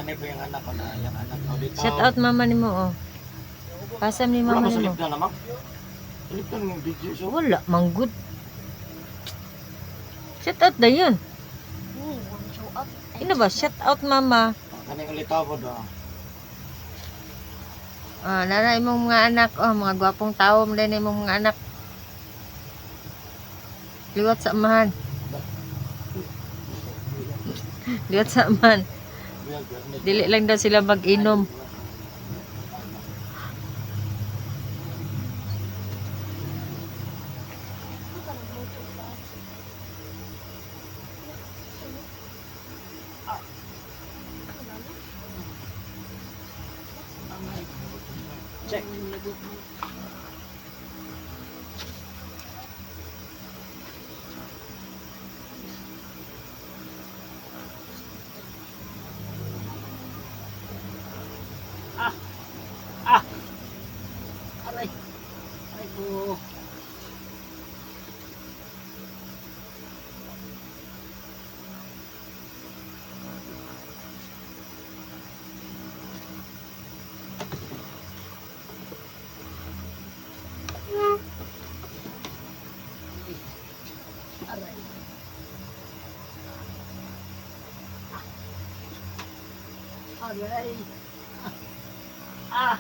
Kani po yung anak ko na, yung anak ko dito. Shout out mama nimo oh. Pasam ni Wala mama mo nimo. sa na, ma'am. Salipdan mong video so. Wala manggod. Shout out dayon. Show up. Ino ba shout out mama? Kani ulit ako do. Ah, nara imong mga anak oh, mga gwapong tawo mo din imong mga anak. Liwat sa amahan. Liwat sa amahan. Dili lang daw sila mag-inom. Check. Ah. Ah. Aray. Aray ko. Aray. Aray. Ah.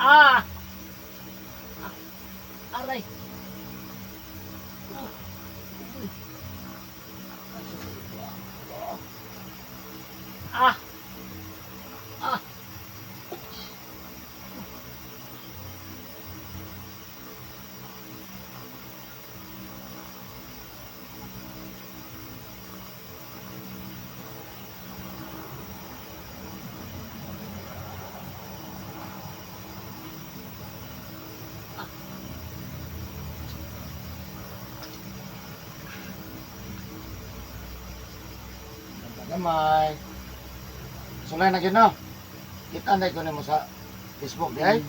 Ah. Aray. Ah. Ah. Gamay. Sulay na gino. Kita na ko nimo sa Facebook di ay.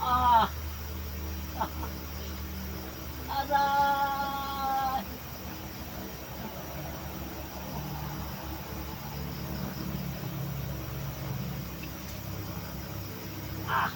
Ah. Aray. Ah.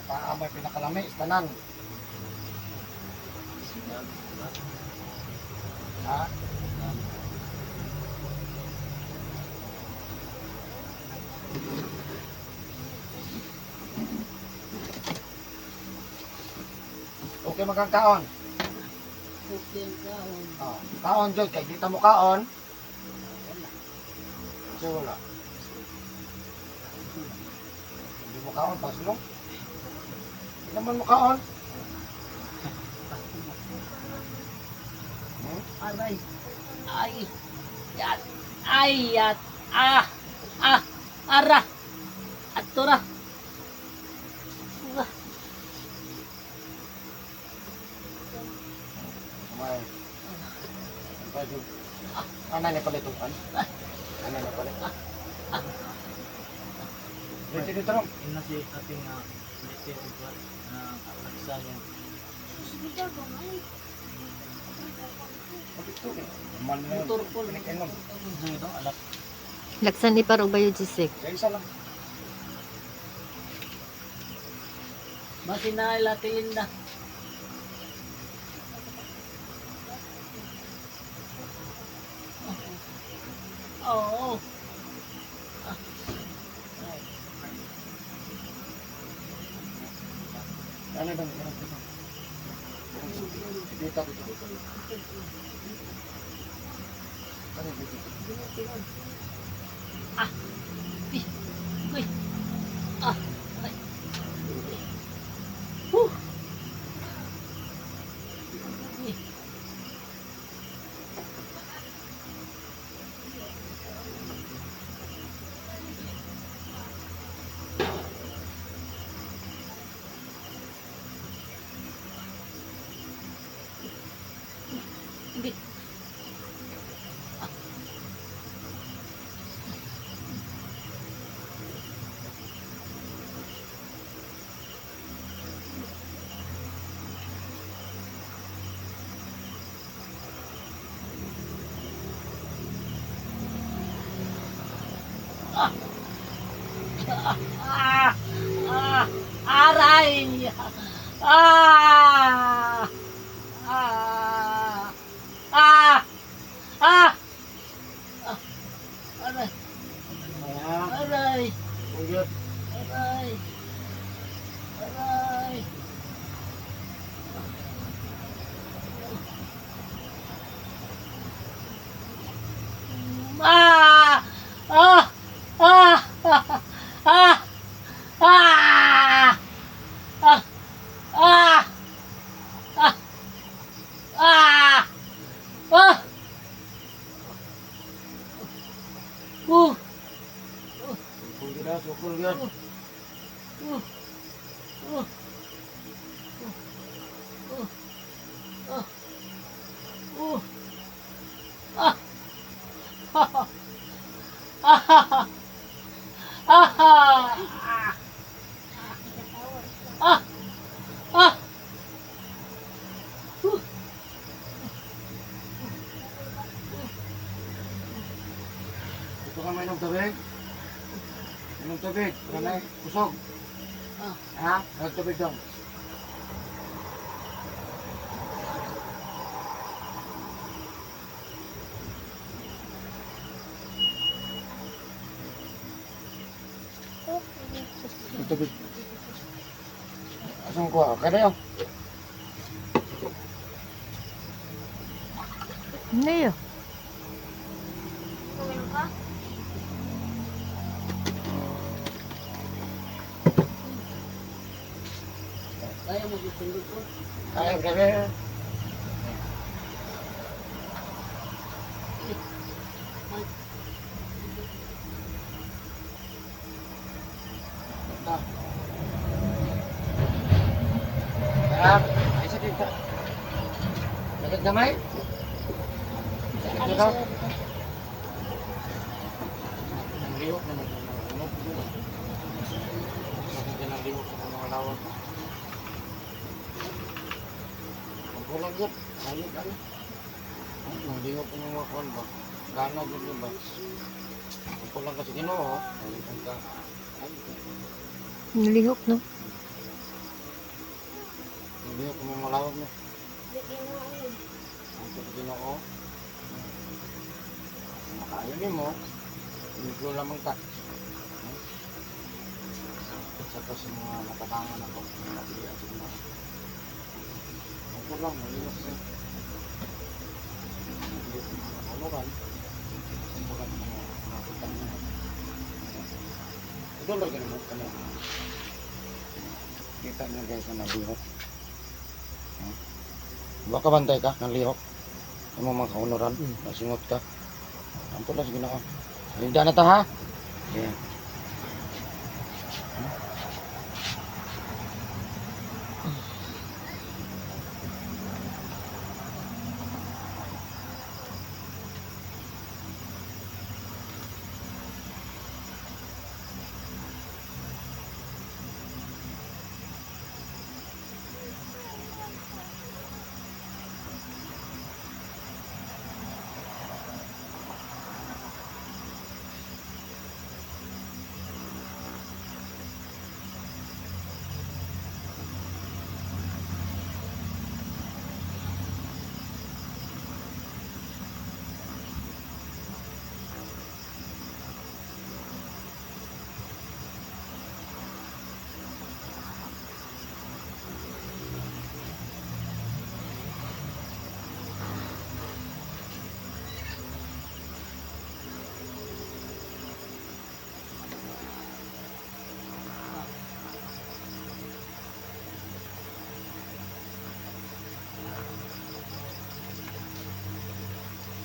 Ang paa may pinakalami, tanan. Ha? Okay magkang kaon. Okay kaon. Oh, kaon jud kay kita mo kaon. Kasi wala. Hindi mo kaon pasulong. Hindi naman mo kaon. Aray. Ay. Yat. Ay yat. Ah. Ah. Ara. Atura. Ah. May. Ano na pala itong kan? Ano na pala? Dito dito lang. Ina si ating lite og na laksa niya. Hospital ba nga eh? Dito eh. Man na yun. Motor ko. Pinikinom. Ano ito? Alak. Laksan ni parog bayo jisik. Sa isa lang. Basi na ila tilinda. Oo. Ano dong? Ano dito? Dito dito. Ano dito? Ah. Uy. Uy. Ah. Ay. Uy. Huh. Uy. Hindi. Ah! Ah! Aray! Ah! Ah! Ah! Ah! Ah! Aray! Ayan. Aray! Uyot. Aray! Aray! Ah! Ah! Ah! Ah! Ah! Ah! Ah! Ah! Ah! Ah! Sukol yun ah, sukol yun. Ah! Ah! Ah! Ah! Ah! Gusto ka mainom tubig? Inom tubig. Nanay, kusog. Ah. Ha? Inom tubig dong. Inom tubig. Asan ko? Kaya yun. Hindi yo. Uminom ka? Kaya mo gitulog ko. Kaya, kaya. Ta. Tara, ay sakit ka. Sakit gamay? Sakit Ano ka? sa Ang lihok naman yung mga ano. Sakit ka ng lihok sa mga lawag. Ang kulang yun. Hayop ano. Ang lihok ng mga kuwan ba? Gana yun yun ba? Ang kulang kasi Ginoo. Hayop ka. Hayop ka. Nalihok no. Lihok mo malawag mo. Di Ginoo. Ang sa Ginoo. Makaayo nimo. Ligo lamang ta. Sa to sa mga natabangan ako, mga napilian sa Ginoo. Ang kulang, malilok siya. Hindi ko mga nakaunuran. Ang kulang mga nakita mo. Ito lang ganun kami. Kita niyo guys na nalihok. Baka bantay ka ng lihok. Ang mga kaunuran, nasingot ka. Ang tulas Ginoo. Halida na ta ha. Yeah.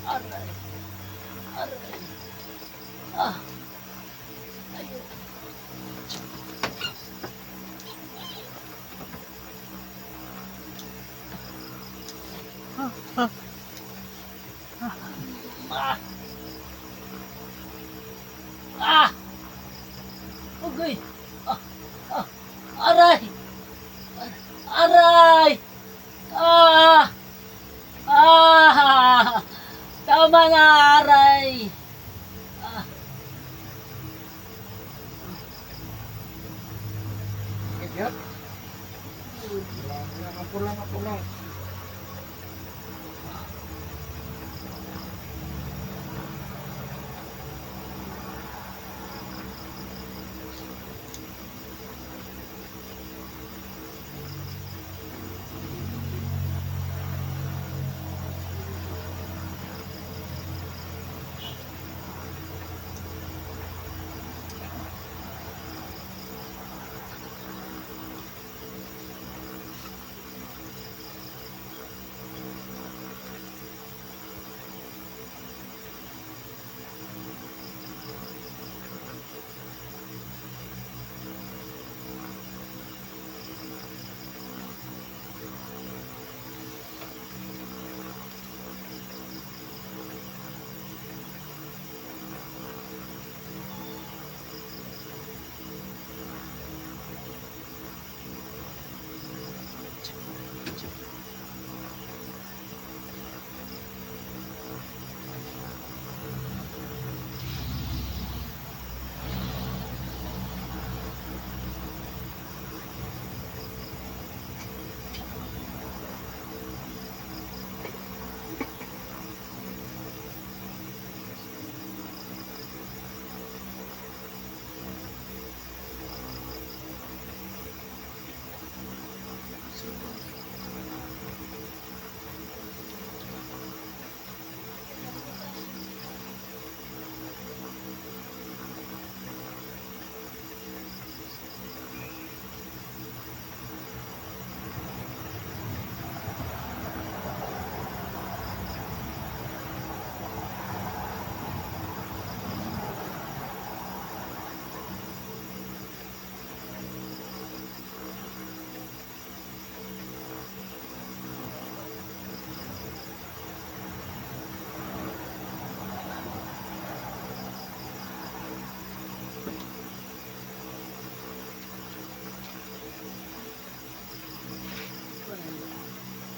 Aray. Aray. Ah. Ayun. Ah. Ah. Okay. Ah. Ah. Aray. Aray. Ah. Ah. Tama na, aray. Ah. Idiot. Ang pulang, ang pulang.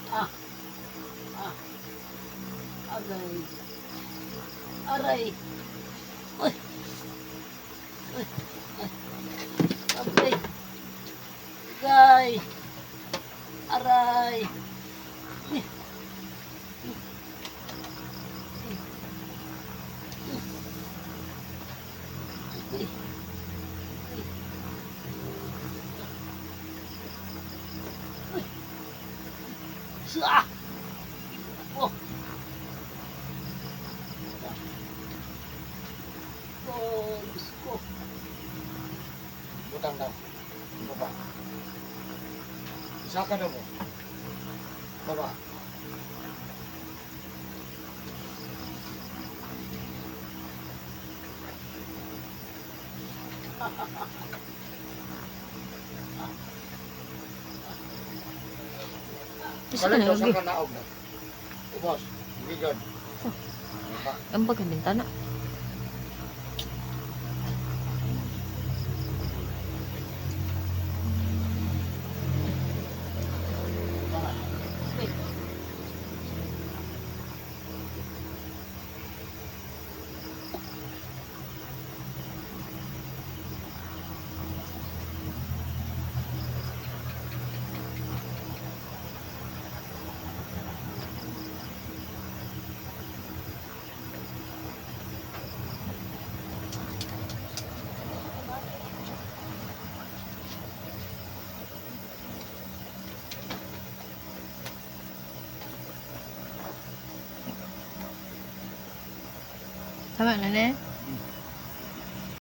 Ah. Ah. Aray. Aray. Uy. Uy. Ay. Aray. Aray. Aray! Uy! Uy! Uy! Sa! Oh! Oh, Diyos ko. Butang daw. Baba. Isa ka na mo. Baba. Isa ka Balik na daw sa lagi. kanaog na. Ubos. Gigan. Baba. Ang pagka bintana. Tama na ne.